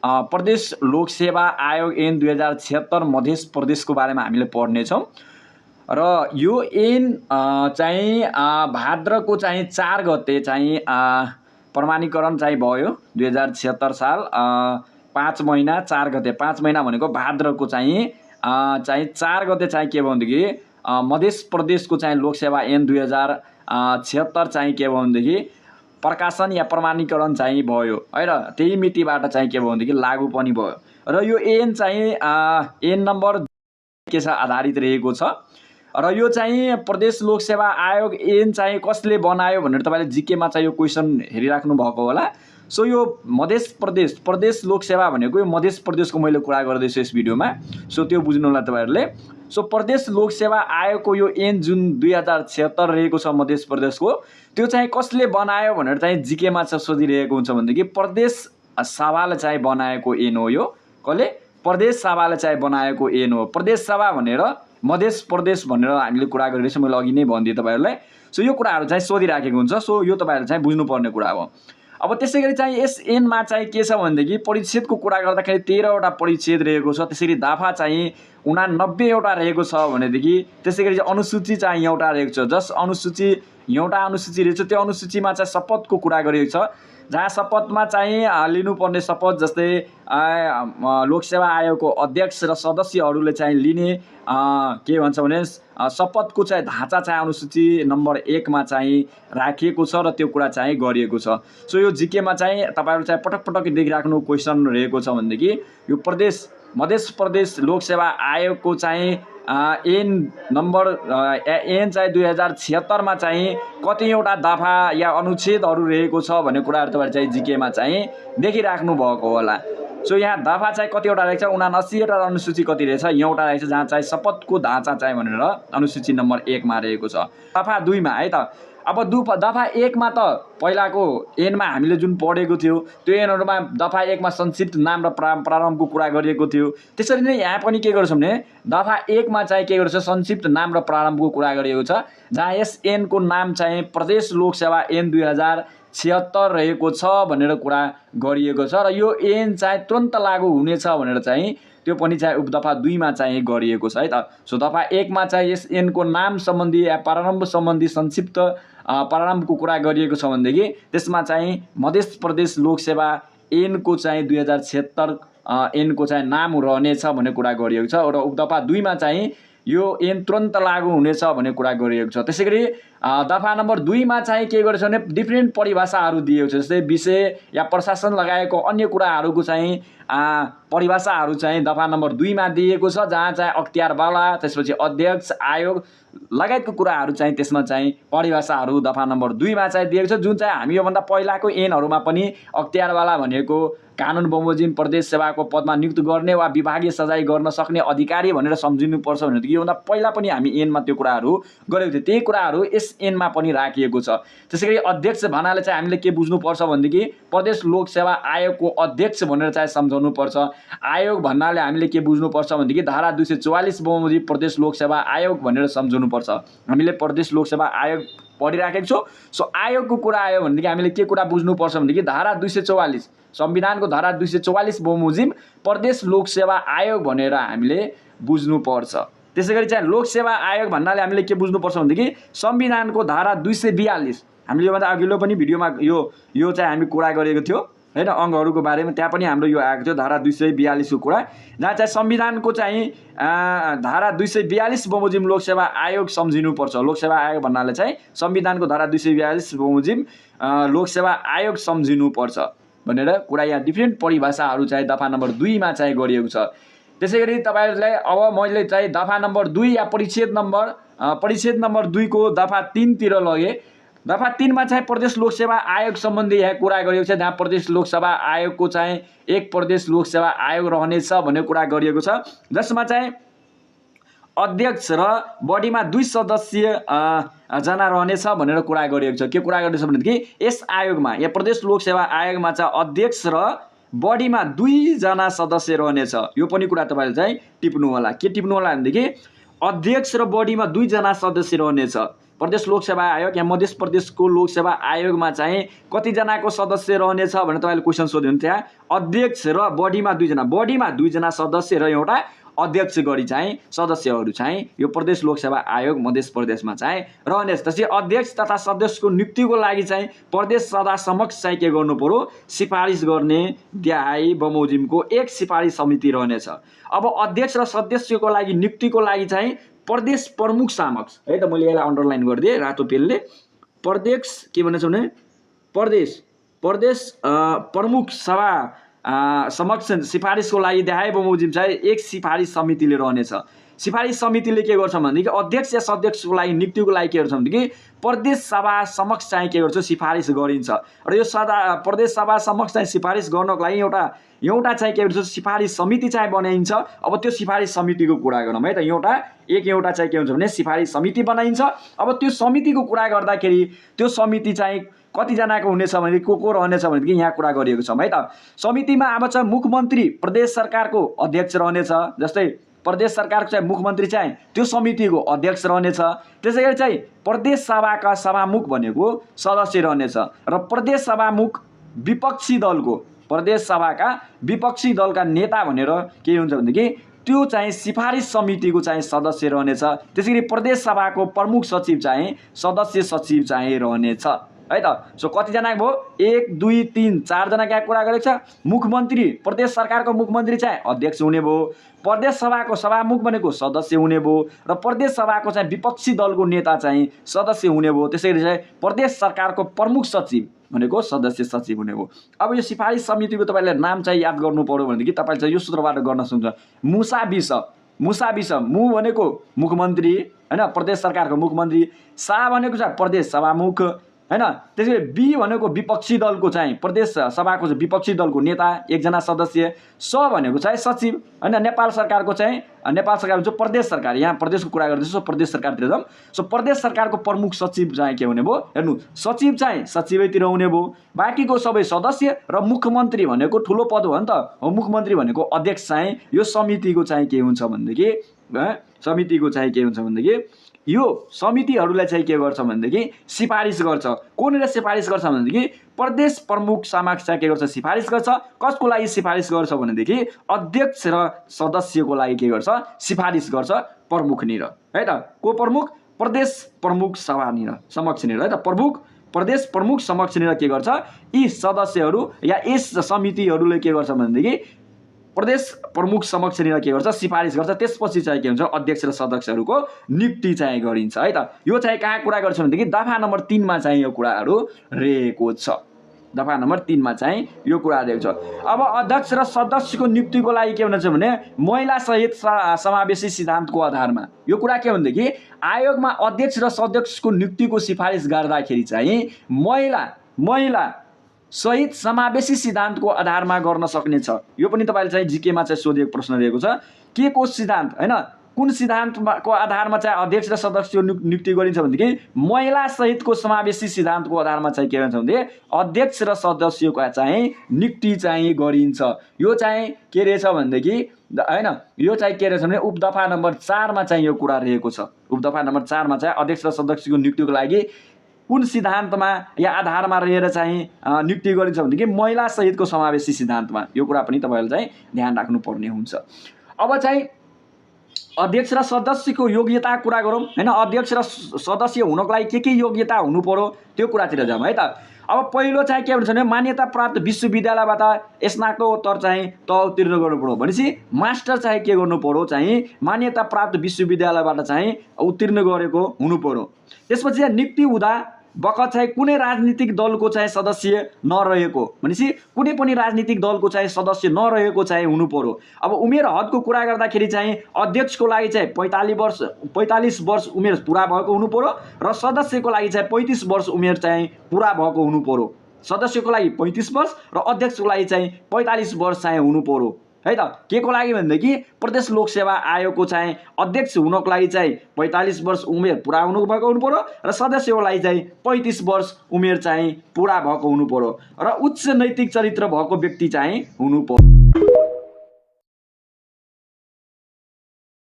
प्रदेश लोकसेवा आयोग ऐन 2076 मध्य प्रदेशको बारेमा हामीले पढ्नेछौँ र यो ऐन चाहिँ भाद्रको चाहिँ 4 गते चाहिँ प्रमाणीकरण चाहिँ भयो 2076 साल 5 महिना 4 गते 5 महिना भनेको भाद्रको चाहिँ 4 गते चाहिँ के भयो भनेदेखि मध्य प्रदेशको चाहिँ लोकसेवा ऐन 2076 चाहिँ के भयो भनेदेखि प्रकाशन या प्रमाणीकरण चाहिँ भयो है र त्यही मितिबाट चाहिँ के भयो भनेदेखि लागू पनि भयो र यो ऐन चाहिँ ऐन नम्बर के छ आधारित रहेको छ र यो चाहिँ प्रदेश लोकसेवा आयोग ऐन चाहिँ कसले बनायो भनेर तपाईले जीकेमा चाहिँ यो क्वेशन हेरिराख्नु भएको होला। सो यो मध्य प्रदेश लोकसेवा भनेको यो मध्य प्रदेशको मैले कुरा गर्दैछु यस भिडियोमा। सो त्यो बुझ्नु होला तपाईहरुले। सो प्रदेश लोकसेवा आयोगको यो ऐन जुन 2076 रहेको छ मध्य प्रदेशको त्यो चाहिँ कसले बनायो भनेर चाहिँ जीकेमा चाहिँ सोधिरहेको हुन्छ भनेदेखि प्रदेश सभाले चाहिँ बनाएको ऐन हो। यो कसले प्रदेश सभाले चाहिँ बनाएको ऐन हो। प्रदेश सभा भनेर मध्य प्रदेश भनेर हामीले कुरा गरिरहेछौँ, मैले अघि नै भनिदिएँ तपाईहरुलाई। सो यो कुराहरु चाहिँ सोधिराखेको हुन्छ। सो यो तपाईहरुले चाहिँ बुझ्नुपर्ने कुरा हो। अब त्यसैगरी चाहिँ यस ऐनमा चाहिँ के छ भनेदेखि परिच्छेदको कुरा गर्दाखेरि 13 वटा परिच्छेद रहेको छ। त्यसैगरी दफा चाहिँ 89 वटा रहेको छ भनेदेखि त्यसैगरी अनुसूची चाहिँ एउटा रहेको छ। जस अनुसूची एउटा अनुसूची रहेछ त्यो अनुसूचीमा चाहिँ शपथको कुरा गरिएको छ, जहाँ शपथमा चाहिँ लिनुपर्ने शपथ जस्तै लोकसेवा आयोगको अध्यक्ष र सदस्यहरूले चाहिँ लिने के भन्छ भने शपथको चाहिँ ढाँचा चाहिँ अनुसूची नम्बर 1 मा चाहिँ राखिएको छ र त्यो कुरा चाहिँ गरिएको छ। सो यो जीकेमा चाहिँ तपाईहरु चाहिँ पटक पटक देखिराख्नु क्वेशन रहेको छ भनेदेखि यो प्रदेश मध्य प्रदेश लोकसेवा आयोगको चाहिँ ऐन नम्बर ऐन चाहिँ 2076 मा चाहिँ कतिवटा दफा या अनुच्छेदहरू रहेको छ भन्ने कुराहरु तपाईहरु चाहिँ जीकेमा चाहिँ देखिराख्नु भएको होला। सो यहाँ दफा चाहिँ कतिवटा रहेको छ 79 वटा अनुसूची कति रहेछ एउटा रहेछ, जहाँ चाहिँ शपथको ढाँचा चाहिँ भनेर अनुसूची नम्बर 1 मा रहेको छ। दफा 2 मा है त। अब दफा 1 मा त पहिलाको ऐनमा हामीले जुन पढेको थियो त्यो ऐनहरुमा दफा 1 मा संक्षिप्त नाम र प्रारम्भको कुरा गरिएको थियो। त्यसरी नै यहाँ पनि के गर्छौं भने दफा 1 मा चाहिँ के गर्छ संक्षिप्त नाम र प्रारम्भको कुरा गरिएको छ, जहाँ यस ऐनको नाम चाहिँ प्रदेश लोकसेवा ऐन 2076 रहेको छ भनेर कुरा गरिएको छ र यो ऐन चाहिँ तुरन्त लागू हुनेछ भनेर चाहिँ त्यो पनि चाहिँ दफा 2 मा चाहिँ गरिएको छ है त। सो दफा 1 मा चाहिँ यस ऐनको नाम सम्बन्धी या प्रारम्भ सम्बन्धी संक्षिप्त प्रारम्भको कुरा गरिएको छ भनेदेखि त्यसमा चाहिँ मध्य प्रदेश लोकसेवा ऐनको चाहिँ 2076 ऐनको चाहिँ नाम रहनेछ भन्ने कुरा गरिएको छ र दफा 2 मा चाहिँ यो ऐन तुरन्त लागू हुनेछ भन्ने कुरा गरिएको छ। त्यसैगरी दफा नम्बर 2 मा चाहिँ के गरेछ भने डिफ्रेन्ट परिभाषाहरू दिएको छ, जस्तै विषय या प्रशासन लगायतको अन्य कुराहरूको चाहिँ परिभाषाहरू चाहिँ दफा नम्बर 2 मा दिएको छ, जहाँ चाहिँ अख्तियारवाला त्यसपछि अध्यक्ष आयोग लगायतको कुराहरू चाहिँ त्यसमा चाहिँ परिभाषाहरू दफा नम्बर 2 मा चाहिँ दिएको छ, जुन चाहिँ हामी योभन्दा पहिलाको ऐनहरुमा पनि अख्तियारवाला भनेको कानुन बमोजिम प्रदेश सेवाको पदमा नियुक्त गर्ने वा विभागीय सजाय गर्न सक्ने अधिकारी भनेर सम्झिनुपर्छ भनेर योभन्दा पहिला पनि हामी ऐनमा त्यो कुराहरू गरेको थियो। त्यही कुराहरू यस ऐनमा पनि राखिएको छ। त्यसैगरी अध्यक्ष भन्नाले चाहिँ हामीले के बुझ्नुपर्छ भनेदेखि प्रदेश लोकसेवा आयोगको अध्यक्ष भनेर चाहिँ सम्झाउनु पर्छ। आयोग भन्नाले हामीले के बुझ्नुपर्छ भनेदेखि धारा 244 बमोजिम प्रदेश लोकसेवा आयोग भनेर सम्झाउनु पर्छ। हामीले प्रदेश लोकसेवा आयोग पढिराखेको छौं। सो आयोगको कुरा आयो भनेदेखि हामीले के कुरा बुझ्नुपर्छ भनेदेखि धारा 244 संविधानको धारा 244 बमोजिम प्रदेश लोकसेवा आयोग भनेर हामीले बुझ्नुपर्छ। त्यसैगरी चाहिँ लोकसेवा आयोग भन्नाले हामीले के बुझ्नुपर्छ भनेदेखि संविधानको धारा 242 हामीले योभन्दा अघिल्लो पनि भिडियोमा यो चाहिँ हामी कुरा गरेको थियो हैन, अंगहरुको बारेमा त्यहाँ पनि हाम्रो यो आएको थियो धारा 242 को कुरा, जहाँ चाहिँ संविधानको चाहिँ धारा 242 बमोजिम लोकसेवा आयोग सम्झिनु पर्छ। लोकसेवा आयोग भन्नाले चाहिँ संविधानको धारा 242 बमोजिम लोकसेवा आयोग सम्झिनु पर्छ भनेर कुरा यहाँ डिफ्रेन्ट परिभाषाहरू चाहिँ दफा नम्बर 2 मा चाहिँ गरिएको छ। त्यसैगरी तपाईहरुलाई अब मैले चाहिँ दफा नम्बर 2 या परिच्छेद नम्बर 2 को दफा 3 तिर लगे। दफा 3 मा चाहिँ प्रदेश लोकसेवा आयोग सम्बन्धी यहाँ कुरा गरिएको छ, जहाँ प्रदेश लोकसेवा आयोगको चाहिँ एक प्रदेश लोकसेवा आयोग रहनेछ भन्ने कुरा गरिएको छ, जसमा चाहिँ अध्यक्ष र बडीमा 2 सदस्य जना रहनेछ भनेर कुरा गरिएको छ। के कुरा गरिएको छ भनेदेखि यस आयोगमा या प्रदेश लोकसेवा आयोगमा चाहिँ अध्यक्ष र बडीमा 2 जना सदस्य रहनेछ। यो पनि कुरा तपाईले चाहिँ टिप्नु होला। के टिप्नु होला भनेदेखि अध्यक्ष र बडीमा 2 जना सदस्य रहनेछ। प्रदेश लोकसेवा आयोग या मध्य प्रदेशको लोकसेवा आयोगमा चाहिँ कतिजनाको सदस्य रहनेछ भनेर तपाईँले क्वेसन सोध्यो भने त्यहाँ अध्यक्ष र बढीमा 2 जना सदस्य र एउटा अध्यक्ष गरी चाहिँ सदस्यहरू चाहिँ यो प्रदेश लोकसेवा आयोग मध्य प्रदेशमा चाहिँ रहनेछ। त्यसै अध्यक्ष तथा सदस्यको नियुक्तिको लागि चाहिँ प्रदेश सभा समक्ष चाहिँ के गर्नु पर्यो, सिफारिस गर्ने देहाई बमोजिमको एक सिफारिस समिति रहनेछ। अब अध्यक्ष र सदस्यको लागि नियुक्तिको लागि चाहिँ प्रदेश प्रमुख समक्ष है त, मैले यसलाई अन्डरलाइन गरिदिएँ रातो पेनले। प्रदेश के भनेछ भने प्रदेश प्रमुख सभा समक्ष सिफारिसको लागि देहाई बमोजिम चाहिँ एक सिफारिस समितिले रहनेछ। सिफारिस समितिले के गर्छ भनेदेखि अध्यक्ष या सदस्यको लागि नियुक्तिको लागि के गर्छ भनेदेखि प्रदेश सभा समक्ष चाहिँ के गर्छ, सिफारिस गरिन्छ। र यो प्रदेश सभा समक्ष चाहिँ सिफारिस गर्नको लागि एउटा चाहिँ के गर्छ, सिफारिस समिति चाहिँ बनाइन्छ। अब त्यो सिफारिस समितिको कुरा गरौँ है त। एउटा चाहिँ के हुन्छ भने सिफारिस समिति बनाइन्छ। अब त्यो समितिको कुरा गर्दाखेरि त्यो समिति चाहिँ कतिजनाको हुनेछ भने को रहनेछ भनेदेखि यहाँ कुरा गरिएको छ है त। समितिमा अब चाहिँ मुख्यमन्त्री प्रदेश सरकारको अध्यक्ष रहनेछ। जस्तै प्रदेश सरकारको चाहिँ मुख्यमन्त्री चाहिँ त्यो समितिको अध्यक्ष रहनेछ। त्यसै गरी चाहिँ प्रदेश सभाका सभामुख भनेको सदस्य रहनेछ र प्रदेश सभामुख विपक्षी दलको प्रदेश सभाका विपक्षी दलका नेता भनेर के हुन्छ भनेदेखि त्यो चाहिँ सिफारिस समितिको चाहिँ सदस्य रहनेछ। त्यसैगरी प्रदेश सभाको प्रमुख सचिव चाहिँ सदस्य सचिव चाहिँ रहनेछ है त। सो कतिजना भयो, 1 2 3 4 जना क्या कुरा गरेको छ। मुख्यमन्त्री प्रदेश सरकारको मुख्यमन्त्री चाहिँ अध्यक्ष हुने भयो, प्रदेश सभाको सभामुख भनेको सदस्य हुने भयो र प्रदेश सभाको चाहिँ विपक्षी दलको नेता चाहिँ सदस्य हुने भयो। त्यसैगरी चाहिँ प्रदेश सरकारको प्रमुख सचिव भनेको सदस्य सचिव हुने भयो। अब यो सिफारिस समितिको तपाईँले नाम चाहिँ याद गर्नु पर्यो भनेदेखि तपाईँले चाहिँ यो सूत्रबाट गर्न सक्नुहुन्छ। मुसा विष मु भनेको मुख्यमन्त्री हैन, प्रदेश सरकारको मुख्यमन्त्री। सा भनेको चाहिँ प्रदेश सभामुख हैन। त्यसैले बी भनेको विपक्षी दलको चाहिँ प्रदेश सभाको विपक्षी दलको नेता एकजना सदस्य। स भनेको चाहिँ सचिव हैन, नेपाल सरकारको जो प्रदेश सरकार, यहाँ प्रदेशको कुरा गर्दैछु सो प्रदेश सरकारतिर जाउँ। सो प्रदेश सरकारको प्रमुख सचिव चाहिँ के हुने भयो, हेर्नु सचिव चाहिँ सचिवैतिर हुने भयो। बाँकीको सबै सदस्य र मुख्यमन्त्री भनेको ठुलो पद हो नि त, हो मुख्यमन्त्री भनेको अध्यक्ष चाहिँ यो समितिको चाहिँ के हुन्छ भनेदेखि यो समितिहरूलाई चाहिँ के गर्छ भनेदेखि सिफारिस गर्छ। कोनीले सिफारिस गर्छ भनेदेखि प्रदेश प्रमुख समक्ष चाहिँ के गर्छ, सिफारिस गर्छ। कसको लागि सिफारिस गर्छ भनेदेखि अध्यक्ष र सदस्यको लागि के गर्छ, सिफारिस गर्छ प्रमुखनिर है त। को प्रमुख, प्रदेश प्रमुख सभानिर समक्षनिर है त। प्रदेश प्रमुख समक्षनिर के गर्छ, यी सदस्यहरू या यस समितिहरूले के गर्छ भनेदेखि प्रदेश प्रमुख समक्षनिर के गर्छ, सिफारिस गर्छ। त्यसपछि चाहिँ के हुन्छ, अध्यक्ष र सदस्यहरूको नियुक्ति चाहिँ गरिन्छ है त। यो चाहिँ कहाँ कुरा गर्छ भनेदेखि दफा नम्बर 3 मा चाहिँ यो कुराहरू रहेको छ। दफा नम्बर 3 मा चाहिँ यो कुरा रहेको छ। अब अध्यक्ष र सदस्यको नियुक्तिको लागि के हुनेछ भने महिला सहित समावेशी सिद्धान्तको आधारमा यो कुरा के भनेदेखि आयोगमा अध्यक्ष र सदस्यको नियुक्तिको सिफारिस गर्दाखेरि चाहिँ महिला सहित समावेशी सिद्धान्तको आधारमा गर्न सक्नेछ। यो पनि तपाईले चाहिँ जीकेमा चाहिँ सोधिएको प्रश्न रहेको छ। के को सिद्धान्त हैन, कुन सिद्धान्तको आधारमा चाहिँ अध्यक्ष र सदस्य नियुक्ति गरिन्छ भनेदेखि महिला सहितको समावेशी सिद्धान्तको आधारमा चाहिँ के हुन्छ भने अध्यक्ष र सदस्यको चाहिँ नियुक्ति चाहिँ गरिन्छ। यो चाहिँ के रहेछ भनेदेखि हैन, यो चाहिँ के रहेछ भने उपदफा नम्बर 4 मा चाहिँ यो कुरा रहेको छ। उपदफा नम्बर 4 मा चाहिँ अध्यक्ष र सदस्यको नियुक्तिको लागि कुन सिद्धान्तमा या आधारमा रहेर चाहिँ नियुक्ति गरिन्छ भनेदेखि महिला सहितको समावेशी सिद्धान्तमा। यो कुरा पनि तपाईहरुले चाहिँ ध्यान राख्नुपर्ने हुन्छ। अब चाहिँ अध्यक्ष र सदस्यको योग्यता कुरा गरौँ हैन। अध्यक्ष र सदस्य हुनको लागि के योग्यता हुनु पर्यो त्यो कुरातिर जाउँ है त। अब पहिलो चाहिँ के भन्छ भने मान्यता प्राप्त विश्वविद्यालयबाट स्नातकोत्तर चाहिँ उत्तीर्ण गर्नु पर्यो। भनेपछि मास्टर चाहिँ के गर्नु पर्यो, चाहिँ मान्यता प्राप्त विश्वविद्यालयबाट चाहिँ उत्तीर्ण गरेको हुनु पर्यो। त्यसपछि चाहिँ नियुक्ति हुँदा बखत चाहिँ कुनै राजनीतिक दलको चाहिँ सदस्य नरहेको, भनेपछि कुनै पनि राजनीतिक दलको चाहिँ सदस्य नरहेको चाहिँ हुनु पर्यो। अब उमेर हदको कुरा गर्दाखेरि चाहिँ अध्यक्षको लागि चाहिँ 45 वर्ष उमेर पुरा भएको हुनु पर्यो र सदस्यको लागि चाहिँ 35 वर्ष उमेर चाहिँ पुरा भएको हुनु पर्यो। सदस्यको लागि 35 वर्ष र अध्यक्षको लागि चाहिँ 45 वर्ष चाहिँ हुनु पर्यो है त। के को लागि भनेदेखि प्रदेश लोकसेवा आयोगको चाहिँ अध्यक्ष हुनको लागि चाहिँ 45 वर्ष उमेर पुरा हुनुभएको हुनु पर्यो र सदस्यको लागि चाहिँ 35 वर्ष उमेर चाहिँ पुरा भएको हुनु पर्यो र उच्च नैतिक चरित्र भएको व्यक्ति चाहिँ हुनु पर्यो।